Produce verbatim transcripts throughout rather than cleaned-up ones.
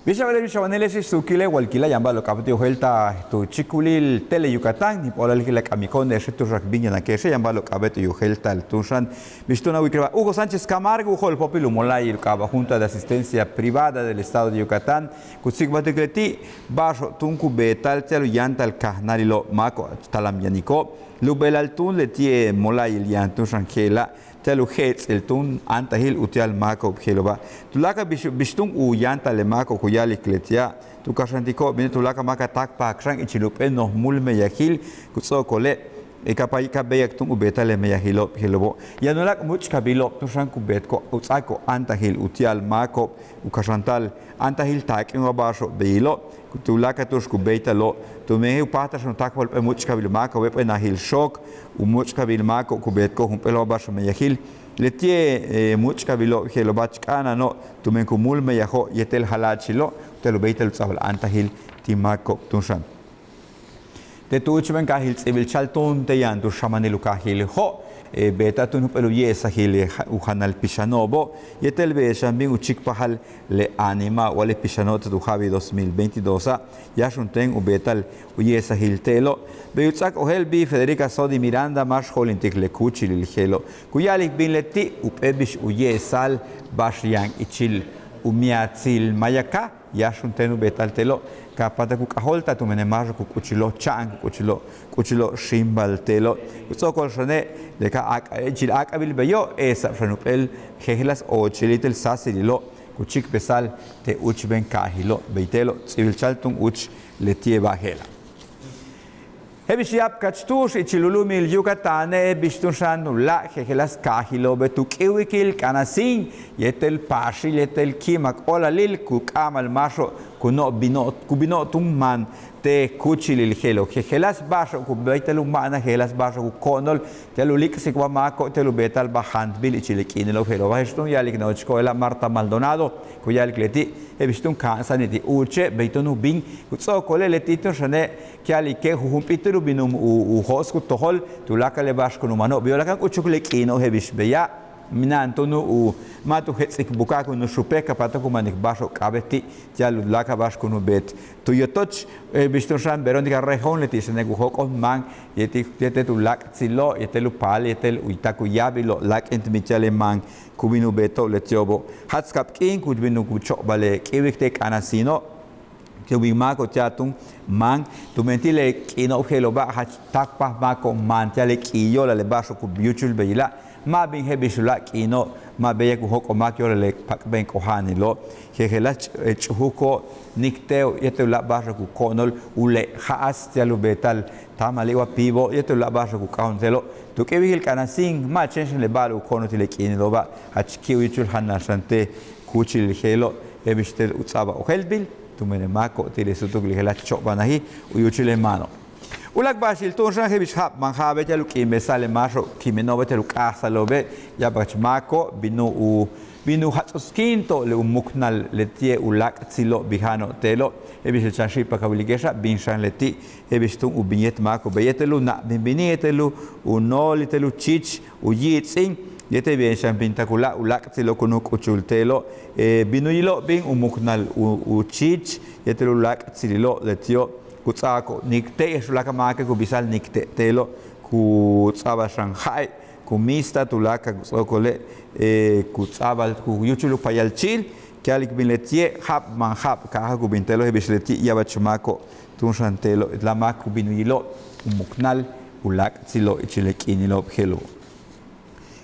Bix a wa'ale', bix a wane'ele'ex, suukile' walkila' yaan ba'alo'ob k'a'abéet u yojéelta'al tu chíikulil Tele Yucatán, níib óolal kila' k'amiko'one'exe' tu'ux k bin yanake'exe', yaan ba'alo'ob k'a'abéet u yojéelta'al túun xan. Bix túun a wu'uyikil Hugo Sánchez Camargo, u jo'olpóopil u mola'ayil u k'aaba' Junta de Asistencia Privada del Estado de Yucatán, ku tsikbaltik leti' ba'axo'ob túun ku beeta'al ti'al u yáantal kajnáalilo'ob, máako'ob talam yaniko'ob, lubelal túun leti'e' mola'ayil yaan túun xan je'ela' ti'al u je'ets'il túun áantajil uti'al máako'ob je'elo'oba'. Tuláakal bix, bix túun u yáantal le máako'ob ku ya'alik leti'a', tu kaxantiko'ob bine' tuláakal máak a táakpajak xan ichil jump'éel noj múul meyajil, ku ts'o'okole' ka pay ka béeyak túun u beeta'al le meyajilo'ob je'elo'obo'. Yaan uláak' múuch'kabilo'ob túun xan ku beetiko'ob u ts'áaiko'ob áantajil uti'al máako'ob u kaxanta'al áantajil taak'in wa ba'axo'ob beyilo'ob, tuláakal tu'ux ku béeytalo'ob, tumen je'el u páajtal xan u táakpajal jump'éel múuch'kabil máako'ob, jump'éel najil xook, u múuch'kabil máako'ob ku beetiko'ob jump'éel wa ba'ax meyajil. Leti'e' múuch'kabilo'ob je'elo'oba' jach k'a'ana'ano'ob tumen ku múul meyajo'ob yéetel jala'achilo'ob ti'al u béeytal u ts'a'abal áantajil ti' máako'ob túun xan. Te' tu úuchben kaajil Ts'iibilchal túun te' yaan tu xamanil u kaajil Jo', beeta'ab túun jump'éel u ye'esajil u janal pixano'obo' yéetel bey xan bin u chíikpajal le anima'ob wa le pixano'ob te' tu ja'abil dos mil veintidós a', yáax juntéen u beeta'al u ye'esajil te'elo'. Bey u ts'áak ojéeltbil Federica Sodi Miranda máax jo'olintik le kúuchilil je'elo'. Ku ya'alik bin leti' jump'éel bix u ye'esa'al ba'ax yaan ichil u miatsil maaya kaaj, yáax juntéen u beeta'al te'elo', ka páatak u k'ajóolta'al tumene' máaxo'ob ku k'uchulo'ob cha'an, ku k'uchulo'ob, k'uchulo'ob xíimbal te'elo'. Ku ts'o'okol xane' le ka ichil áak'abil beyo' e'esa'ab xan jump'éel jejeláas oochil yéetel sáasililo'ob ku chíikpesa'al te' úuchben kaajilo'. Bey te'elo' Ts'iibilchal túun úuch leti'e' ba'al je'ela'. Je'el bix ya'ab ka'ach tu'ux ichil u lu'umil Yucatane' bix túun xan uláak' jejeláas kaajilo'obe' tu k'íiwikil K'anasíin yéetel Paaxil yéetel Ki'imak óolalil ku k'a'amal máaxo'ob ku no'ob bino'ob, ku bino'ob túun máan te' kúuchilil je'elo'. Jejeláas ba'axo'ob ku béeytal u ma'anal, jejeláas ba'axo'ob ku ko'onol ti'al u líik'sik wa máako'ob ti'al u beeta'al ba'al jantbil ichil le k'iinilo'ob je'elo'. Ba'ax túun ya'alik nojoch ko'olela' Marta Maldonado ku ya'alik leti', je'el bix túun ka'ansa'anil ti' úuche' bey túun u bin. Ku ts'o'okole' leti' túun xane' ku ya'alike' jujump'íitil túun u bin u jo'os ku tojol tuláakal le ba'ax kun u mano'ob beyo' láak'an k'uchuk le k'iino'ob je'el bix beya'. Mina'an túun u ma' tu jets'ik buka'aj kun u xupe' ka páatak u manik ba'axo'ob k'a'abéet ti' ti'al u láakal ba'ax kun u beet tu yotoch. Je'el bix túun xan Verónica Rejón leti' xane' ku jóok'ol máan yéetel, yéetel u láak'tsilo'ob yéetel u paal yéetel u tak u yáabilo'ob láak'int michaj le máan ku bin u beeto'ob leti'obo'. Jach kab k'iin ku bin u cho'obal le k'íiwik te' K'anasíino'. Ku bin máako'ob ti'al túun máan tumen ti' le k'iino'ob je'elo'oba' jach táakpaj máako'ob máan ti'al le k'iin yo'olal le ba'axo'ob ku yúuchul beyila'. Ma' bin je'el bix uláak' k'iino'ob ma' béeyak u jóok'ol máak yo'olal le pak'ben k'oja'anilo'ob. Jejeláas ch'ujuko'ob, nikte'ob yéetel uláak' ba'axo'ob ku ko'onol u le' ja'as ti'al u beeta'al táamali' wa piibo'ob yéetel uláak' ba'axo'ob ku k'ajóol te'elo'. Tu k'íiwikil K'anasíin ma' chéen xan le ba'al u ko'onol ti' le k'iinilo'oba', jach ki' u yúuchul janal xan te' kúuchilil je'elo'. Je'el bix te' u ts'a'abal ojéeltbil tumen le máako'ob ti' le súutukil jejeláas cho'obanaji u yúuchul le máano'. Uláak' ba'axil túun xan je'el bix ja'ab man ja'abe' ti'al u k'iimbesa'al le máaxo'ob kimeno'obe' ti'al u k'a'ajsa'alo'obe', ya'ab ka'ach máako'ob bin u bin u jats'utskíinto'ob le u muknal leti'e' u láak'tsilo'ob bija'ano'ob te'elo'. Je'el bix le chan xi'ipajal ka wilike'exa' bin xan leti', je'el bix túun u bin yéet máako'obe' yéetel u na'bin bini' yéetel u nool yéetel u chich u yiits'in yéetel bin xan bin tak uláak' u láak'tsilo'ob kun u k'uchul te'elo'. Bin u yilo'ob bin u muknal u chich yéetel u láak'tsililo'ob leti'ob ku ts'a'ako'ob nikte' je'ex uláak' máake' ku bisa'al nikte' te'elo' ku ts'a'abal xan ja'e' ku míista'al tuláakal ku ts'o'okole' ku ts'a'abal ku yúuchul u payalchi'il. Ku ya'alik bin leti'e' ja'ab man ja'ab kaaja ku bin te'elo' je'el bix leti' ya'abach máako'ob túun xan te'elo' láaj máak ku bin u yilo'ob u muknal u láak'tsilo'ob ichil le k'iinilo'ob je'elo'.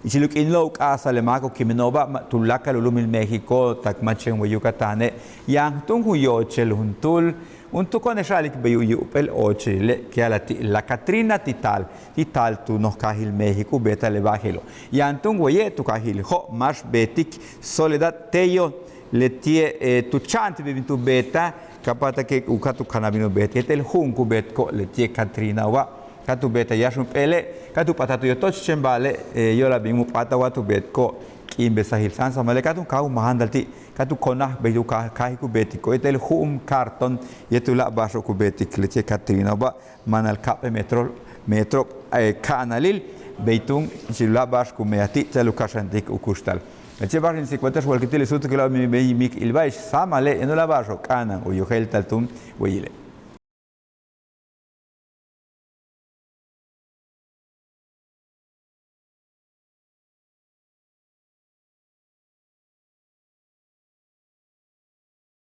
Ichil u k'iinilo'ob u k'a'ajsa'al le máako'ob kimeno'oba' tuláakal u lu'umil México tak ma' chéen way Yucatane' yaan túun jun yoochel juntúul juntúul ko'one'ex a'alik bey u yu'ubel oochile' ku ya'ala'al ti' La Catrina ti' taal ti' taal tu noj kaajil México u beeta'al le ba'al je'elo'. Yaan túun waye' tu kaajil Jo' máax beetik Soledad Tello leti'e' tu cha'antbil bin tu beetaj ka páatake' u ka tu kanaj bin u beet yéetel ju'un ku beetiko'ob leti'e' Catrinao'oba'. Ka tu beetaj yáax jump'éele' ka tu p'ataj tu yotoch chéen ba'ale' yo'olal bin mu p'áataj wa tu beetiko'ob k'iimbesajil sáansamale' ka tu kaaj u majantal ti' ka tu konaj bey u kaajik u beetiko'ob yéetel ju'un cartón yéetel uláak' ba'axo'ob ku beetik leti'e' Catrinao'oba'. Manal ka'ap'éel metro metro ka'analil bey túun ichil uláak' ba'ax ku meyaj ti' ti'al u kaxantik u kuxtal. Meche' ba'ax in tsikbalte'ex walkil ti' le suutukilao' mi bey míik ilba'ex sáamale' yaan u láak' ba'axo' k'a'ana'an u yojéelta'al túun wéeyile'.